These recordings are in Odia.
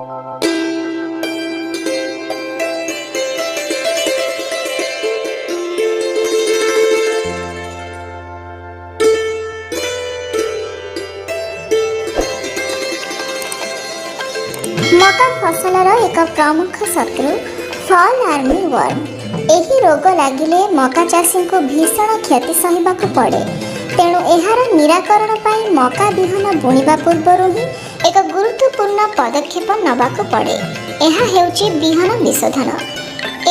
ମକା ଫସଲର ଏକ ପ୍ରମୁଖ ଶତ୍ରୁ ଫଲ୍ ଆର୍ମି ୱାର୍ମ। ଏହି ରୋଗ ଲାଗିଲେ ମକା ଚାଷୀଙ୍କୁ ଭୀଷଣ କ୍ଷତି ସହିବାକୁ ପଡ଼େ। ତେଣୁ ଏହାର ନିରାକରଣ ପାଇଁ ମକା ବିହନ ବୁଣିବା ପୂର୍ବରୁ ହିଁ ଏକ ଗୁରୁତ୍ୱପୂର୍ଣ୍ଣ ପଦକ୍ଷେପ ନେବାକୁ ପଡ଼େ। ଏହା ହେଉଛି ବିହନ ବିଶୋଧନ।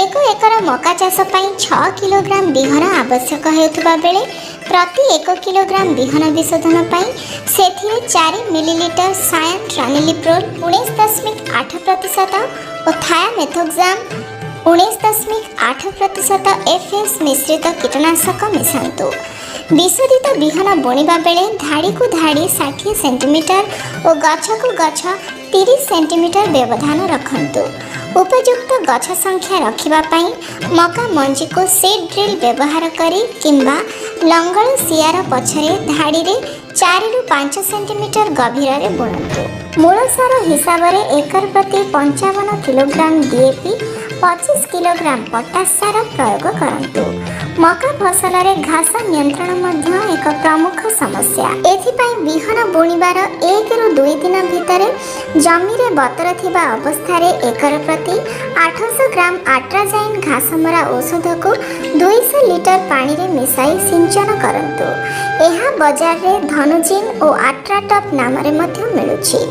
1 ଏକର ମକା ଚାଷ ପାଇଁ 6 କିଲୋଗ୍ରାମ ବିହନ ଆବଶ୍ୟକ ହେଉଥିବା ବେଳେ ପ୍ରତି 1 କିଲୋଗ୍ରାମ ବିହନ ବିଶୋଧନ ପାଇଁ ସେଥିରେ 4 ମିଲିଲିଟର ସାୟାନ୍ ଟ୍ରାନିଲିପ୍ରୋଲ 19.8% ଓ ଥାୟାମେଥୋକ୍ସାମ୍ 19.8% ଏଫ୍ ଏସ୍ ମିଶ୍ରିତ କୀଟନାଶକ ମିଶାନ୍ତୁ। ବିଶୋଧିତ ବିହନ ବୁଣିବା ବେଳେ ଧାଡ଼ିକୁ ଧାଡ଼ି 60 ସେଣ୍ଟିମିଟର ଓ ଗଛକୁ ଗଛ 30 ସେଣ୍ଟିମିଟର ବ୍ୟବଧାନ ରଖନ୍ତୁ। ଉପଯୁକ୍ତ ଗଛ ସଂଖ୍ୟା ରଖିବା ପାଇଁ ମକା ମଞ୍ଜିକୁ ସିଡ୍ ଡ୍ରିଲ୍ ବ୍ୟବହାର କରି କିମ୍ବା ଲଙ୍ଗଳ ସିଆର ପଛରେ ଧାଡ଼ିରେ 4ରୁ 5 ସେଣ୍ଟିମିଟର ଗଭୀରରେ ବୁଣନ୍ତୁ। ମୂଳ ସାର ହିସାବରେ ଏକର ପ୍ରତି 55 କିଲୋଗ୍ରାମ ଡିଏପି, 25 କିଲୋଗ୍ରାମ ପଟାସ ସାର ପ୍ରୟୋଗ କରନ୍ତୁ। ମକା ଫସଲରେ ଘାସ ନିୟନ୍ତ୍ରଣ ମଧ୍ୟ ଏକ ପ୍ରମୁଖ ସମସ୍ୟା। ଏଥିପାଇଁ ବିହନ ବୁଣିବାର 1ରୁ 2 ଦିନ ଭିତରେ ଜମିରେ ବତର ଥିବା ଅବସ୍ଥାରେ ଏକର ପ୍ରତି 800 ଗ୍ରାମ ଆଟ୍ରାଜାଇନ୍ ଘାସମରା ଔଷଧକୁ 200 ଲିଟର ପାଣିରେ ମିଶାଇ ସିଞ୍ଚନ କରନ୍ତୁ। ଏହା ବଜାରରେ ଧନୁଜିନ୍ ଓ ଆଟ୍ରାଟପ୍ ନାମରେ ମଧ୍ୟ ମିଳୁଛି।